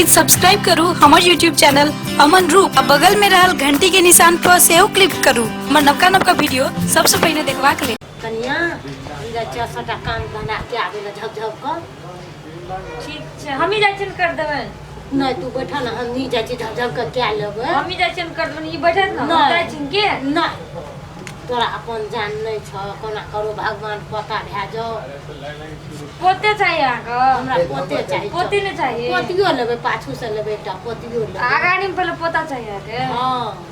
खातिर सब्सक्राइब करू हमर यूट्यूब चैनल अमन रूप आ बगल में रहल घंटी के निशान पर सेहो क्लिक करू हमर नवका नवका वीडियो सबसे पहिने देखबाक लेल। कनिया हम जाइ छियै सबटा काम धंधा के आबै लए झप झप कऽ। ठीक छै, हमही जाइ छियनि कर देबनि। नहि तू बैठल ने, हम नहीं जाइ छियै, झप झप कऽ कए लेबै। हमही जाइ छियनि कर देबनि, ई बैठत ने, हम नहि। जाइ छियनि के? नहि तोरा अपन जान नहि छौ, कोना करू भगवान पता भए जाओ। पोते चाहिए अहाँके? हमरा पोते चाही। पोती नहि चाहिए? पोतियो लेबै, पाछू से लेबै, एकटा पोतियो लेबै। अगाड़ी में पहिले पोता चाहिए अहाँके? हँ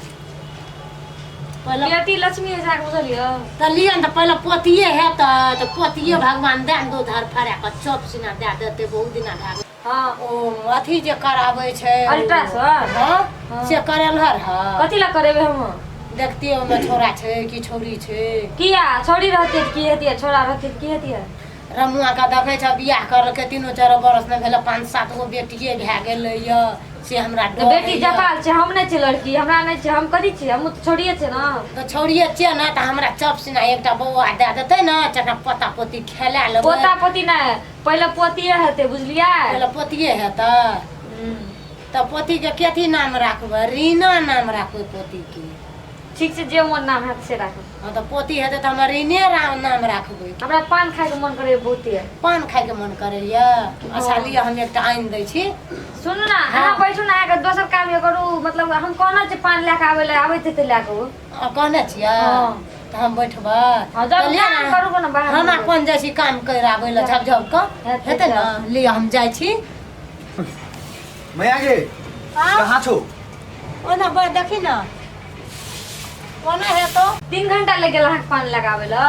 पहिले। बेटी लक्ष्मी होइ छै अहाँके, बुझलियै? तऽ लिअ ने, तऽ पहिले पोतिए हेतै तऽ पोतिए भगवान दए ने, दू धर फड़ा कऽ चप सिना दए देतै। बहुत दिना भए गेल। हँ। ओ अथी जे कराबै छै अल्ट्रासाउंड? हँ। हँ। से करेलहर हँ? कथी लए करेबै हम? देखतियै ओहिमे छौड़ा छै कि छौड़ी छै। किया? छौड़ी रहतै तऽ की हेतियै, छौड़ा रहतै तऽ की हेतियै? रमुआ के देखै छ, बियाह करलकै, तीनो चारो बरस नहि भेलै, पाँच सात गो बेटिए भए गेलै यऽ, से हमरा तऽ डर बेटी होइए। जपाल छै, हम नहि छियै लड़की, हमरा नहि छै, हम कथी छियै? हमहूँ तऽ छौड़िए छियै ने। तऽ छौड़िए छियै ने, तऽ हमरा चप सिना एकटा बौआ दए देतै ने, चारिटा पोता पोती खेला लेबै। पोता पोती नहि, पहिले पोतिए हेतै, बुझलियै? पहिले पोतिए हेतै। तऽ पोतीके कथी नाम राखबै? रीना नाम राखबै पोतीके। ठीक छै, जे मोन नाम हैत से राखब। हँ, तऽ पोती हेतै तऽ हमरा रीने राम नाम राखबै। हमरा पान खायके मन करैए बहुते। पान खायके मन करैए? अच्छा लिअ, हम एकटा आनि दै छी। सुनू ने, अहाँ बैठू ने, अहाँके दोसर काम ये करू। मतलब हम कहने छी पान लए कऽ आबै लए, आबैत हेतै लए कऽ ओ। आ, कहने छियै? हँ। तऽ हम बैठबै? हँ, जाउ। तऽ लिअ काम ने, करू ने बाहर। हम अपन जाइ छी काम करि आबै लए झप झप कऽ। हेतै। हेतै ने? लिअ, हम जाइ छी। मैया गे, कहाँ छौ? ओना बड़ देखी ने, कोना हेतौ। 3 घंटा लागि गेल अहाँके पान लगाबै लए?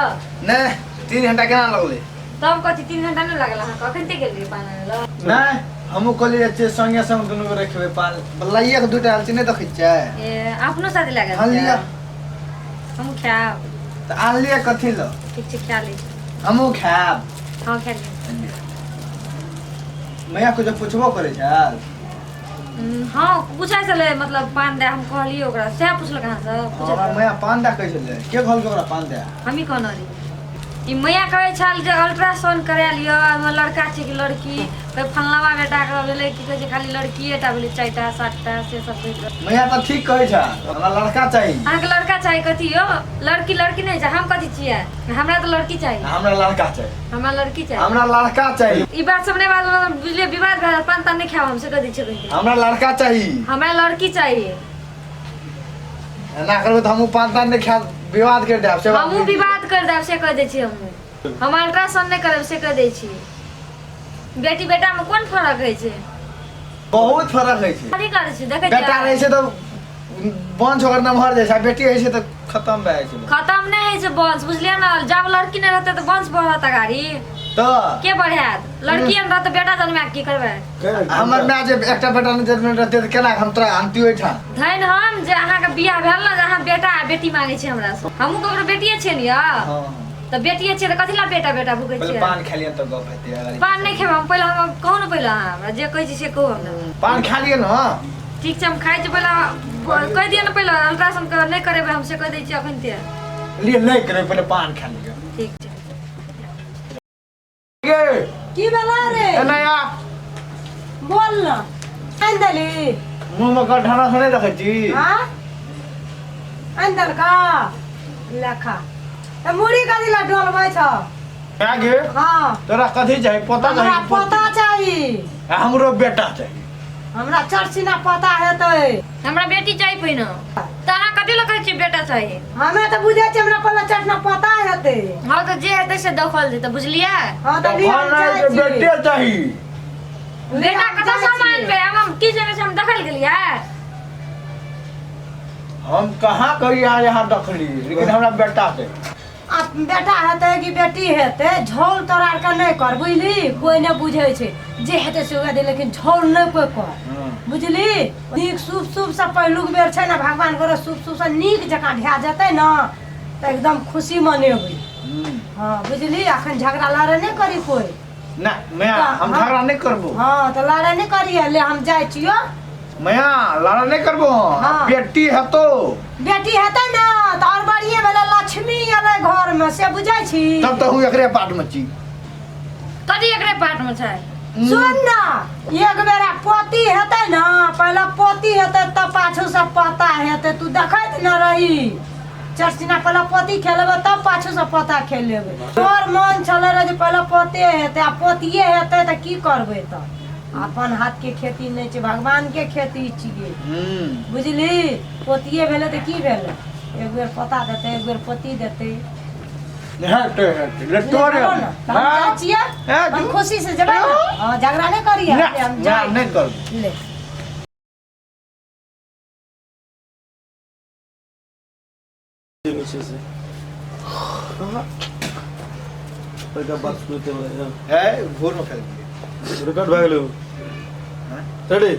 नहि, 3 घंटा केना लगलै? तब कथी, 3 घंटा नहि लागल अहाँके? अखन गेल रहियै पान आनै लए। नहि, हमहूँ कहलियै जाइ छियै संगे संग दुनू गोरे खेबै पान। लाइए के दूटा आयल छै, नहि देखै छियै? ए, अपनो साथे लागल? हँ, लिअ। हम खायब। तऽ आनलियै कथी लए? ठीक छै, खा लै छी। हमहूँ खायब। हँ, खा लिअ। मैया कुछो पुछबो करै छै? हँ, पूछै छलै, मतलब पान दए, हम कहलियै ओकरा, सएह पुछलक अहाँसँ? हमरा मैया पान दए कहै छलै? के कहलकै ओकरा पान दए? हमही कहने रहियै। ई मैया कहै छल जे अल्ट्रासाउंड करा लिअ, ओहिमे लड़का छै कि लड़की। कोइ फल्लावा बेटाके भेलै, की कहै छै, खाली लड़किए टा भेलै, चारिटा सातटा, से सब कहैत रहै। मैया तऽ ठीक कहै छै, हमरा लड़का चाही। अहाँके लड़का चाही? कथी यौ, लड़की लड़की नहि छै? हम कथी छियै? हमरा तऽ लड़की चाही। हमरा लड़का चाही। हमरा लड़की चाही। हमरा लड़का चाही। ई बात सब नहि बाजू, बुझलियै? विवाद भए जायत, पान तान नहि खायब हम, से कह दै छियै कहिके। हमरा लड़का चाही। हमरा लड़की चाही। एना करबै तऽ हमहूँ पान तान नहि खायब, विवाद करि देब से बात। हमहूँ विवाद कर देब, से कह दै छियै हमहूँ। हम अल्ट्रासाउंड नहि करब, से कह दै छी। बेटी बेटामे कोन फरक होइ छै? बहुत फरक होइ छै। कथी करै छी, देखै बेटा रहै छियै? छै तऽ वंश ओकर नमहर जाइ छै आ बेटी होइ छै तऽ खतम भए जाइ छै। खतम नहि होइ छै वंश, बुझलियै ने? जब लड़की नहि रहतै तऽ वंश बढ़त अगाड़ी? तऽ के बढ़ायत? लड़की नहि रहतै, बेटा जन्मा के की करबै? हमर माय जे एकटा बेटा नहि जन्म रहतै तऽ केना हम तोरा आनती ओहिठाम? धन हम जे अहाँके बियाह भेल ने, जे अहाँ बेटा आ बेटी मांगै छी हमरा से। हमहूँ ककरो बेटिए छियै ने यौ? हँ। तऽ बेटिए छियै तऽ कथी लए बेटा बेटा भूकै पहिले छियै? पान खा लिअ तऽ गप हेतै अगाड़ी। पान नहि खेबै हम। पहिले हम कहू ने, पहिले अहाँ हमरा जे कहै छी से कहू हमरा। पान खा लिअ ने। ठीक छै, हम खाइ छी। पहिले कहि दिअ ने, पहिले अल्ट्रासाउंड नहि करेबै हम, से कहि दै छी अखन ते। लिए, नहि करबै, पहिले पान खा लिअ। ठीक छै। गे। की भेला रे? एना आ। बोल न, आनि देली? मुँह मे गड्ढा से नहि देखै छी? हाँ, आनि देलका, लेखा तऽ मुड़ी कथी लए डोलबै छ? माय गे। हाँ। तोरा कथी चाही, पोता हमरा चाही कि पोती? पोता चाही। आ हमरो बेटा चाही। हमरा चरसिना पता हेतै। हमरा बेटी चाही पहिने। तऽ अहाँ कथी लए कहै छियै बेटा चाही? हमे तऽ बुझै छियै, हमरा पहिले चटना पता हेतै। हँ, तऽ जे हेतै से देखल जेतै, बुझलियै? हँ, तऽ लिअ, हम तखन जाइ नहि छी। बेटे चाही। लिअ, बेटा हम कतऽ जाइ से छी। आनबै? हम की जने से हम देखल गेलियै? हम कहाँ कही अहाँ यहाँ देखली, लेकिन हमरा बेटा छै। आ बेटा हेतै कि बेटी हेतै, झोल तोरा आरके नहि कर, बुझली? कोइ नहि बुझै छै, जे हेतै से उएह दे, लेकिन झोल नहि कोइ कर, बुझली? नीक शुभ शुभसँ पहिलुक बेर छै ने, भगवान करे शुभ शुभसँ नीक जकाँ भए जेतै ने तऽ एकदम खुशी मनेबै। हँ, बुझली? अखन झगड़ा लड़ाइ नहि करी कोइ। नहि मैया, हम झगड़ा नहि करबो। हँ, तऽ लड़ाइ नहि करिहे। ले, हम जाइ छियौ। मैया, लड़ाइ नहि करबो। हाँ। बेटी हेतो। बेटी हेतै ने तऽ आओर बढ़िए भेलै, लक्ष्मी एलै घरमे, से बुझै छी? तब तऽ हम एकरे पाट मे छी। कथी एकरे पाट मे छै? सुन ना, एक बेरा पोती हेतै ना, पहले पोती हेतै तब पाछू से पता हेतै। तू देखैत न रही चरसिना, पहले पोती खेलेबै तब पाछू से पता खेलेबै। तोर मन छलै रहे जे पहले पोते हेतै, आ पोतिये हेतै तऽ की करबै? तऽ अपन हाथ के खेती नहि छै, भगवान के खेती छियै। बुझली? पोतिये भेलै तऽ की भेलै? एक बेर पोता देतै, एक बेर पोती देतै। हेतै हेतै ले तोरे। चलो ना, तऽ हम जाइ छियै। हम खुशी से जेबै ने। हँ, झगड़ा नहि करियै। ना। हम ना। जाइ। नहि करबै। ले। छै से ओहिके बात सुनते है, भोर में खेल। रिकॉर्ड भए गेलै। रेडी।